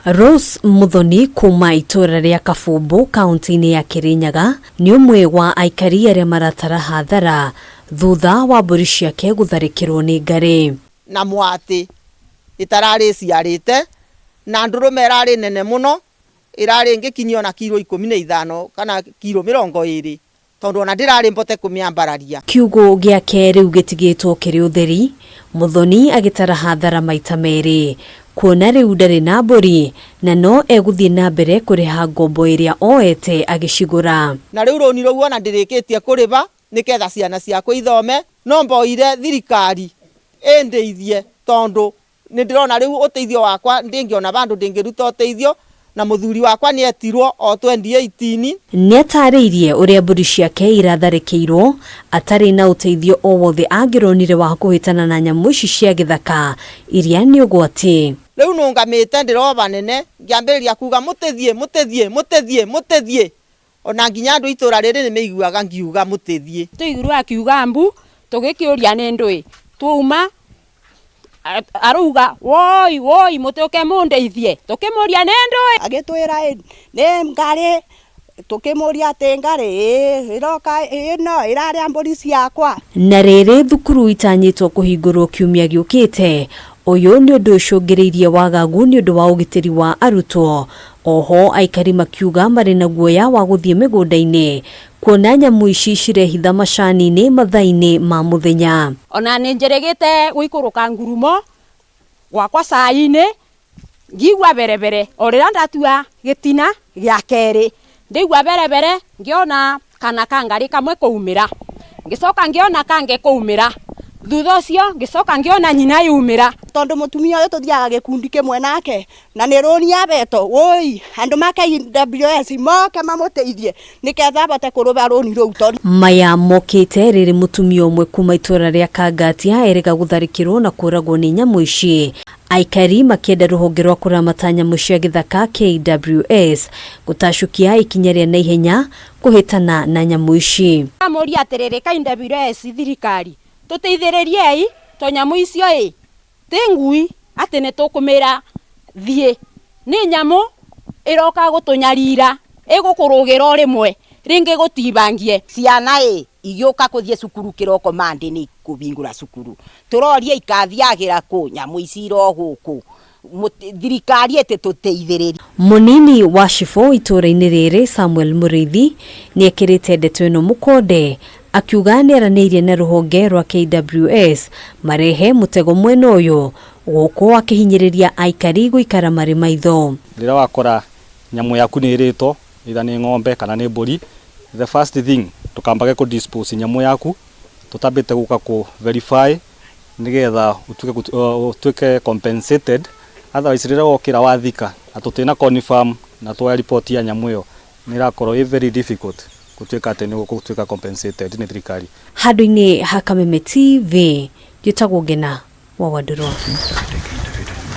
Rose Muthoni kuma itũra rĩa Kabumbu kaunti-inĩ ya Kirinyaga nĩ ũmwe wa aikari arĩa maratara hathara thutha wa mbũri ciake gũtharĩkĩrwo nĩ ngarĩ. Na mwatĩ ĩtararĩ ciarĩte na ndũrũme ĩrarĩ nene mũno, ĩrarĩ ngĩkinyia ona kiro 15 kana kiro 20, tondũ ona ndĩrarĩ mbote kũmĩambararia. Kiugũ gĩake rĩu gĩtigĩtwo kĩrĩ ũtheri, Muthoni agĩtara hathara maita merĩ kuona rĩu ndarĩ na mbũri na no egũthiĩ na mbere kũrĩha ngombo ĩrĩa oete agĩcigũra. Na rĩu rũni rũu ona ndĩrĩkĩtie kũrĩba nĩketha ciana ciakwa ithome, no mboire thirikari ĩndeithie tondũ nĩ ndĩrona rĩu ũteithio wakwa ndĩngĩona vandũ ndĩngĩruta ũteithio, na mũthuri wakwa nĩ etirwo o 2018. Nĩatarĩirie ũrĩa mbũri ciake iratharĩkĩirwo atarĩ na ũteithio o wothe angĩronire wa kũhĩtana na nyamũ ici cia gĩthaka iria nĩ ũgwati. Rĩu nũngamĩte ndĩrova nene ngĩambĩrĩria kuga mũtĩthiĩ, mũtĩthiĩ, mũtĩthiĩ, mũtĩthiĩ, ona nginya andũ itũra rĩrĩ nĩ meiguaga ngiuga mũtĩthiĩ. Tũiguru akiuga mbu tũgĩkĩũria nĩ ndũĩ twauma aruga woi woi mũtũke mũndeithie, tũkĩmũria nĩ ndũĩ. Agĩtwĩra nĩ ngarĩ, tũkĩmũria atĩ ngarĩ ĩroka ĩno ĩrarĩa mbũri ciakwa. Na rĩrĩ thukuru itanyĩtwo kũhingũrwo kiumia gĩũkĩte, ũyũ nĩ ũndũ ũcũngĩrĩirie wagagu nĩ ũndũ wa ũgitĩri wa arutwo. Oho aikari makiuga marĩ na guoya wa gũthiĩ mĩgũnda-inĩ kuona nyamũ ici cirehitha macani-inĩ mathaa-inĩ ma mũthenya. Ona nĩ njĩrĩgĩte gũikũrũka ngurumo gwakwa cai-inĩ ngigua berebere o rĩrĩa ndatua gĩtina gĩa kerĩ ndĩigua berebere ngĩona kana kangarĩ kamwe kũumĩra, ngĩcoka ngĩona kange kũumĩra, thutha ũcio ngĩcoka ngĩona nyina yumĩra. Tondũ mũtumia ũyũ tũthiaga gĩkundi kĩmwe nake na nĩ rũni abeto woi andũ ma KWS moke mamũteithie nĩketha abote kũrũba rũni rũu. Tondũ maya mokĩte rĩrĩ mũtumia ũmwe kuma itũra rĩa Kangatia erĩga gũtharĩkĩrwo na kũragwo nĩ nyamũ ici. Aikari makĩenda rũhonge rwa kũramata nyamũ cia gĩthaka KWS gũtacũkia ikinya rĩa naihenya kũhĩtana na nyamũ ici. Amũria atĩrĩrĩ KWS thirikari tũteithĩrĩriei to nyamũ icio ĩ ti ngui atĩ nĩ tũkũmĩra thiĩ, nĩ nyamũ ĩroka gũtũnyarira ĩgũkũrũgĩra o rĩmwe rĩngĩ gũtibangie. Ciana ĩ igĩũka kũthiĩ cukuru kĩroko mande nĩ kũhingũra cukuru, tũroria ikathiagĩra kũ nyamũ ici iro gũkũ, thirikari ĩtĩ tũteithĩrĩrie. Mũnini wa cibũ itũra-inĩ rĩrĩ Samuel Mũrĩithi nĩekĩrĩte ndeto ĩno mũkonde akiuga nĩaranĩirie na rũhonge rwa KWS marehe mũtego mwena ũyũ gũkũ akĩhinyĩrĩria aikari gũikara marĩ maitho. Rĩrĩa wakora nyamũ yaku nĩ ĩrĩtwo either nĩ ng'ombe kana nĩ mbũri, the first thing ndũkambage kũ dispose nyamũ yaku tũtambĩte gũka kũ verify nĩgetha ũtuĩke compensated, otherwise rĩrĩa wokĩra wathika na tũtina confirm na tuoya report ya nyamũ ĩyo nĩ ĩrakorwo ĩ very difficult gũtuĩka atĩ nĩ ũgũtuĩka compensated nĩ thirikari. Handũ-inĩ ha Kameme TV, njĩtagwo Ngena wa Wandũrũ.